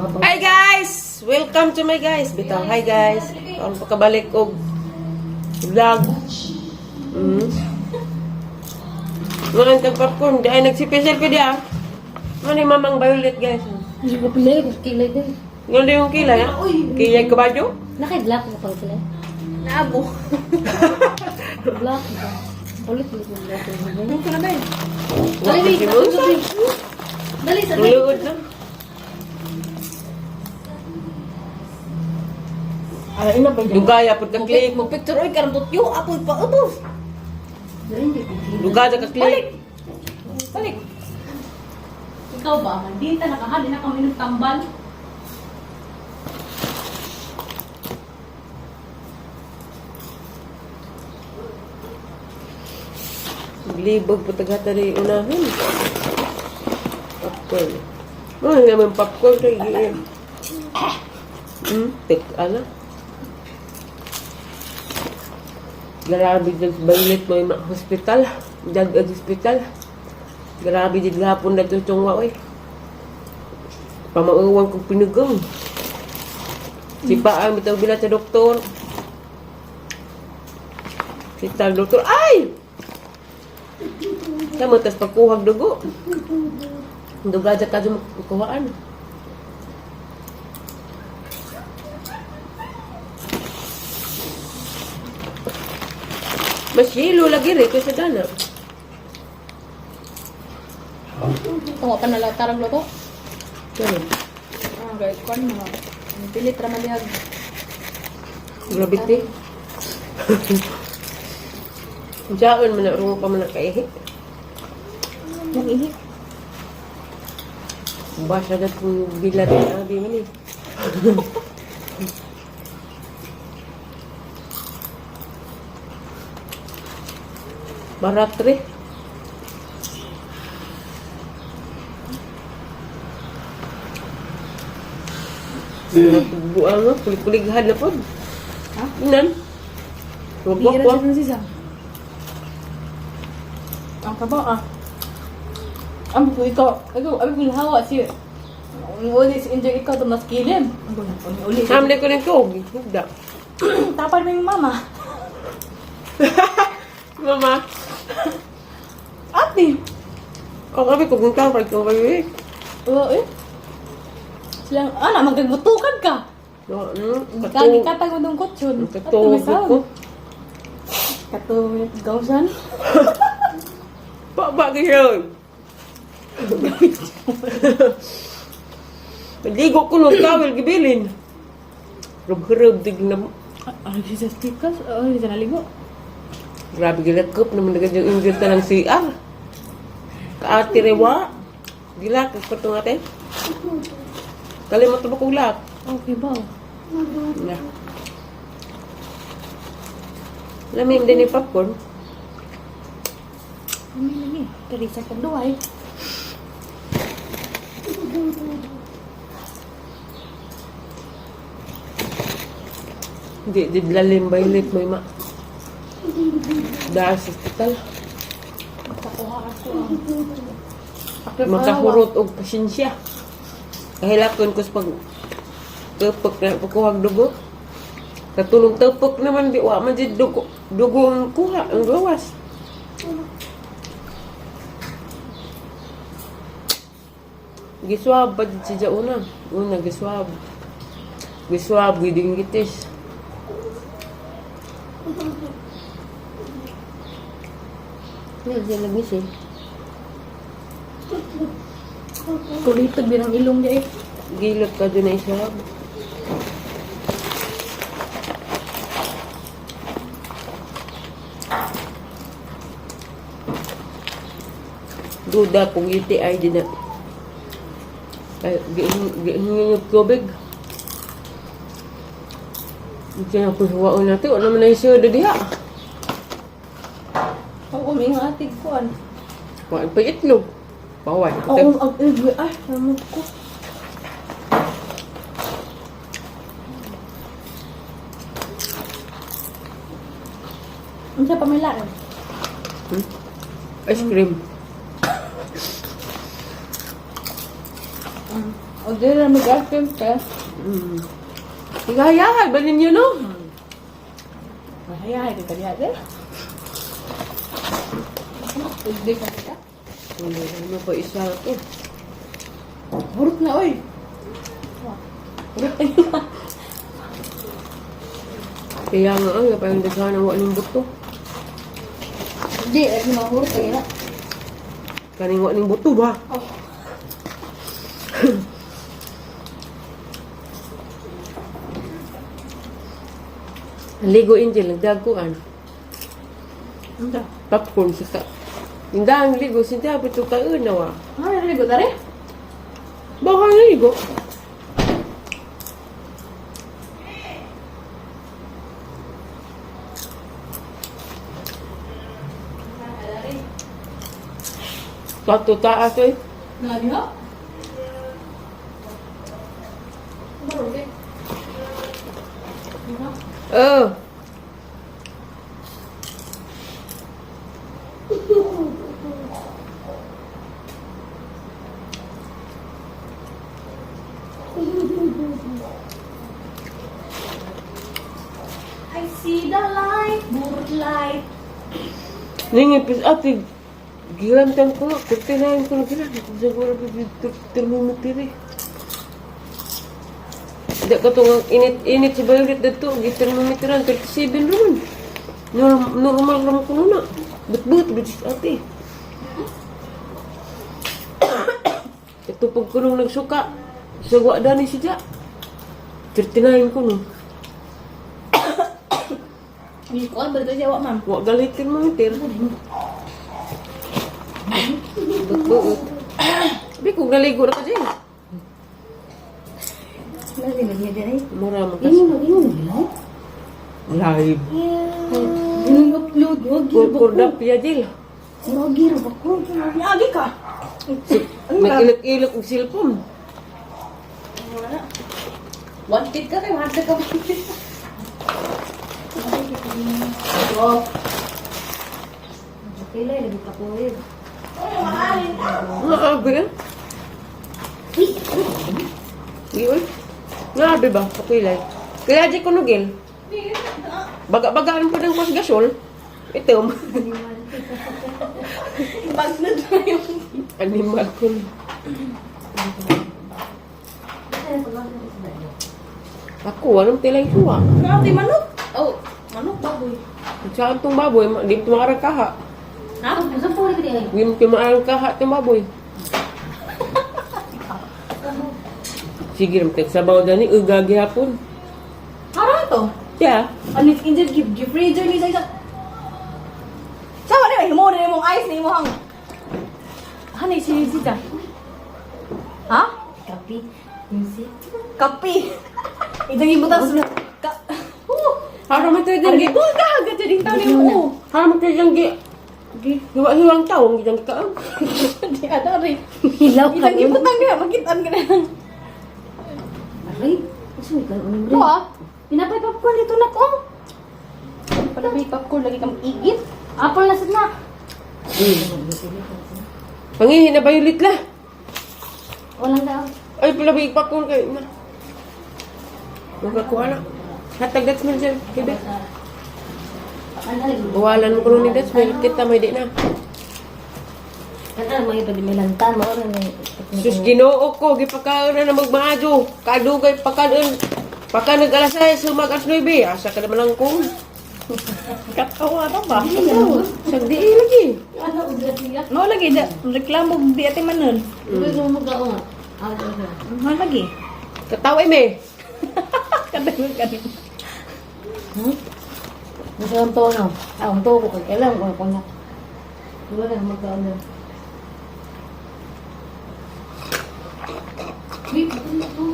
Mga Hi guys! Welcome to my guys. Bitaw, hi guys. Ang pagkabalik og vlog. Mga tag popcorn, di ay nagsipi-selfie di ah. Ano yung Mamang Violet, guys? Hindi ko pala yung kilay din. Ngano yung kilay ah? Kilay kabayo? Naka-black na pang kilay. Naabo. Black ba? Ulit-ulit ng black. Ano ka na ba eh? Dali, wait. Dali, sa Ang luod na. Ay, ina pa dyan. Dugaya pud ka click. Mo picture oy karon tutyo apoy pa utos. Dugaya ka click. Balik. Ikaw ba? Hindi ta nakahali na kami ng tambal. Libog po tagata rin unahin. Popcorn. Ano naman popcorn kay GM? Tek, ano? Grabe dyan sa Violet mo yung hospital. Dag hospital. Grabe din hapon na ito itong oy. Pamauwang kong pinugang. Si Paang bitaw bila sa doktor. Si tag doktor, ay! Tama, tas pagkuhag dugo. Duga dyan ka dyan makuhaan. Mas yelo lagi rin kaysa dana. Tungo pa na tarang loto. Ganun. Ah, guys, kuan mo. Ang pilit ra malihag. Grabe te. Diyan man na rungo pa man na kaihi. Nang ihi. Basa na kung bilat na abi man eh. Baratre. Buang nga, kulig-kulighan na po. Ha? Inan. Wag Bihira wag. siya sisa. Ang kaba ah. Ang ko ikaw, ikaw, abi ko hawa si Uli si enjoy ikaw to mas kilim. Ang uli. Hamle ko ng tug. Hugda. Tapal mo yung mama. Mama. Ate. Ang abi ko kung tawag ko kayo eh. Oo eh. Silang, ana, magagbutukan ka. No, Kagi katag mo dong kutsyon. Katog ko. Kato, gawsan. Ba ba kayo? Maligo ko nung tawel gibilin. Rub-rub dig na. Ay, siya sa stickers. Ay, siya naligo. Grabe gilakop naman na yung inggit na ng CR. Kaati rewa. Gilak, ko itong ate. Kalimot ba kulak? Okay ba? Na. Lamig din yung popcorn. Ano yun eh? Teresa Kanduay. Hindi, di lalim violet mo yung ma. Dahil sa hospital. Pakuha ako. Makahurot og pasensya. Kahilakon ko sa pag tupok na pagkuhag dugo. Katulong tupok naman di wa man jud dugo dugo ang kuha ang gawas. Giswab pa jud siya una. Una giswab. Giswab gidingitis. Hindi, siya nag-miss eh. Kulitog din ang ilong niya eh. Gilot ka dun na iswab. Duda kung UTI din na. Ay, gihingi yung tubig. Hindi na kuhuwaon natin. Wala naman na yung siya diha. Oo, may nga atig kuan. Kuhaan pa itlog. Bawal. Oo, ang ilong. Ay, namot ko. Ano siya pamilaan? Ice cream. O di na mag-ice cream ka. Igahayahay ba ninyo no? Mahayahay ka kaniya de. Hindi ka kita. Wala ano pa isa to. Hurot na oy. Hurot na. Kaya nga ang parang daghan ang wa ning buto. Hindi, lagi mahurot kayo na. Kaning wa ning buto ba? Oh. Ligo Angel, nagdaguan. Hindi. Popcorn sa ta. Hindi ang ligo, sinta pa ito kaon na wa. Ah, naligo tare? Baka naligo. Tato taas eh. Nali ha? Oh. I see the light, burot light. Ningipis ate, gilantan ko na, kurtinahin ko na gila. Siguro termometer eh. Hindi ko itong init-init si Violet dito, gitermometeran, 37 naman. Normal naman ko na. But-but, but ate. Ito pag kunong nagsuka, sagwa dani si Ja. 39 ko no. Hindi ko alam, ba ito siya, wa, ma'am? Wa galit termometer. But-but. Bi kung naligo na ka dyan. Lagi lagi din ay. Mura man kasi. Ingon ingon live. Live. Ingon upload wag giro ba ko. Kurda piya dil. Wag giro ba ko. Niagi ka. Nag-ilok-ilok og cellphone. Wanted ka kay wanted ka. Oh. Okay lang lagi pa ko eh. Nga abi eh. Di oy. Nga abi ba? Okay lang. Kaya di ko nugil. Baga-bagaan po ng gasol. Itom. Bagnod na yung... Animal ko. Ako, anong tilay suwa? Grabe, manok. Oh, manok baboy. Saan tong baboy? Di mo tumaarang kaha. Ha? Gusto po rin ay. Di mo tumaarang kaha tong baboy. Sige, ramtag sabaw dani, ugagi hapon. Hara to. Yeah. Ano yung injured give give freezer ni sa isa. Sama ni himo na imong ice ni imong hang. Hanay si sita. Ha? Kapi. Music. Kapi. Itong ibutang sa ka. Para mo tayo dyan, gi. Buga agad dyan tao ni mo. Para mo tayo dyan, gi. Hiwa-hiwang tao, ang gidang ka. Di ada rin. Hilaw ka. Itong ibutang niya makitaan ka na lang. Aray. Gusto ka ano Ano ah? Pinapay popcorn dito na ko. Pala may popcorn lagi kang igit. Apple na sad na. Pangihin na violet la. Walang daw. Ay, pala ba ipakon kayo na. Magkakuha na. Hatag that's smell dyan, kibe. Ano lagi? Bawalan mo ko ni that's smell. Kita may di na. Ano may pwede may lantan mo ano ni. Sus, ginoo ko, gipakaon na na magmaadyo. Kadugay, pakaon. Paka nag-alas 6, sumag alas 9. Asa ka naman ang kung. Katawa na ba? Sagdi eh, lagi. Ano ugat niya? No lagi da reklamo di ate manon. Gusto mo magkaon. Ah, ano. No lagi. Katawa eh, me. Kadayon kanin. Gusto ang tono. Ah, ang tono ko kay alam ko kung na. Wala na magkaon na. Uy, ano to?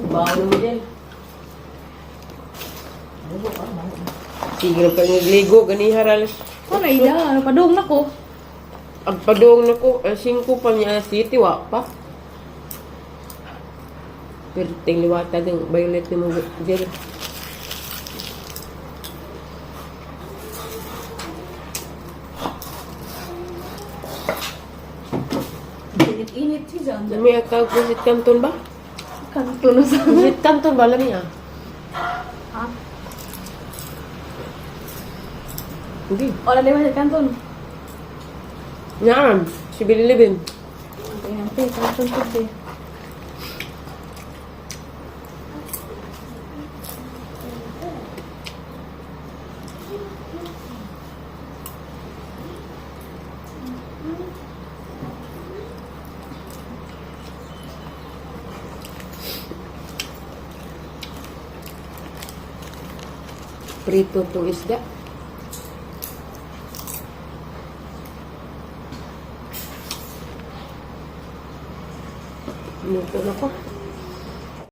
Bawal mo dyan. Sige lang kayo nagligo, ganiha ralas. Ano ida, padung na ko. Ang padung na ko, alas 5 pa niya, city, wa pa. Pero ting liwata din, violet ni mga dyan. Init-init. Si Anja. May akag visit Canton ba? Kanto na sa. Visit Canton ba lami ah? Ha? Hindi. Wala di ba sa kanton? Naam, si Bililibin. Ayan, te, kanton to, te. Prito tong isda. Luto na ko.